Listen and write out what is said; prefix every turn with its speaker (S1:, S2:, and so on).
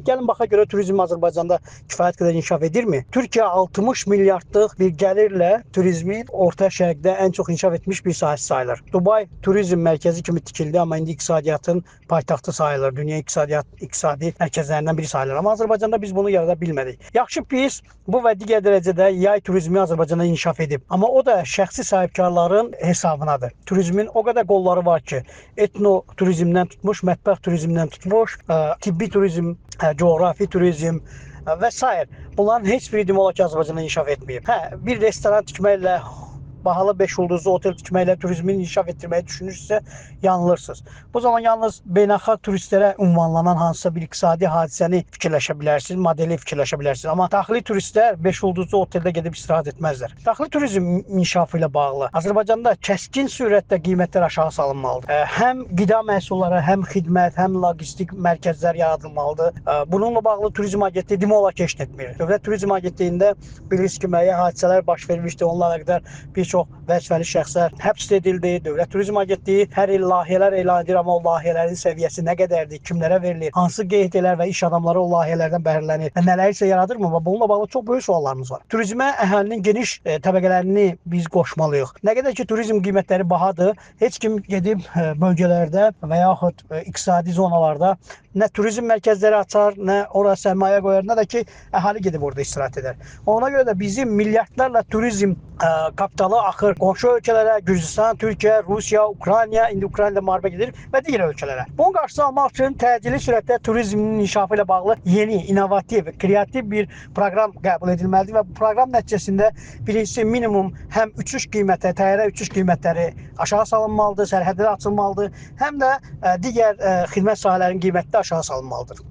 S1: Gəlin baxa görə turizm Azərbaycanda kifayət qədər inkişaf edirmi? Türkiyə 60 milyardlıq bir gəlirlə turizmin Orta Şərqdə ən çox inkişaf etmiş bir sahəsi sayılır. Dubay turizm mərkəzi kimi tikildi, amma indi iqtisadiyyatın paytaxtı sayılır. Dünya iqtisadi mərkəzlərindən biri sayılır. Amma Azərbaycanda biz bunu yarada bilmədik. Yaxşı pis bu və digər dərəcədə yay turizmi Azərbaycanda inkişaf edib. Amma o da şəxsi sahibkarların hesabınadır. Turizmin o qədər qolları var ki, etno turizmdən tutmuş, mətbəx turizmindən tutmuş, tibbi turizm, coğrafi turizm və sair. Bunların heç biri demək olar ki, Azərbaycanda inkişaf etməyib. Hə, bir restoran tikməklə, bahalı 5 ulduzlu otel tikməklə turizmin inkişaf etdirməyi düşünürsünüzsə, yanılırsınız. Bu zaman yalnız beynəlxalq turistlərə ünvanlanan hansısa bir iqtisadi hadisəni fikirləşə bilərsiniz, modeli fikirləşə bilərsiniz. Amma daxili turistlər 5 ulduzlu oteldə gedib istirahət etməzlər. Daxili turizm inkişafı ilə bağlı Azərbaycanda kəskin sürətlə qiymətlər aşağı salınmalıdır. Həm qida məhsulları, həm xidmət, həm logistik mərkəzlər yaradılmalıdır. Bununla bağlı turizm agentliyi demək olar ki, heç nə etmir. Dövlət Turizm Agentliyində bilirsiniz ki, müəyyən hadisələr baş vermişdi. Onunla əlaqədar bir çox vəzifəli şəxslər həbs edildi. Dövlət Turizm Agentliyi hər il layihələr elan edir, amma o layihələrin səviyyəsi nə qədərdir, kimlərə verilir, hansı qeydiyyələr və iş adamları o layihələrdən bəhrələnir və nələrsə yaradırmı? Və bununla bağlı çox böyük suallarımız var. Turizmə əhalinin geniş təbəqələrini biz qoşmalıyıq. Nə qədər ki turizm qiymətləri bahadır, heç kim gedib bölgələrdə və yaxud iqtisadi zonalarda nə turizm mərkəzləri açar, nə ora sərmayə qoyar, nə də ki əhali gedib orada istirahət edər. Ona görə də bizim milyardlarla turizm kapitalı axır qonşu ölkələrə, Gürcüstan, Türkiyə, Rusiya, Ukrayna, indi Ukraynada müharibə gedir və digər ölkələrə. Bunun qarşısını almaq üçün təcili sürətdə turizmin inkişafı ilə bağlı yeni, innovativ, kreativ bir proqram qəbul edilməlidir və bu proqram nəticəsində birincisi minimum həm uçuş qiyməti, təyyarə uçuş qiymətləri aşağı salınmalıdır, sərhədlər açılmalıdır, həm də digər xidmət sahələrinin qiyməti də aşağı salınmalıdır.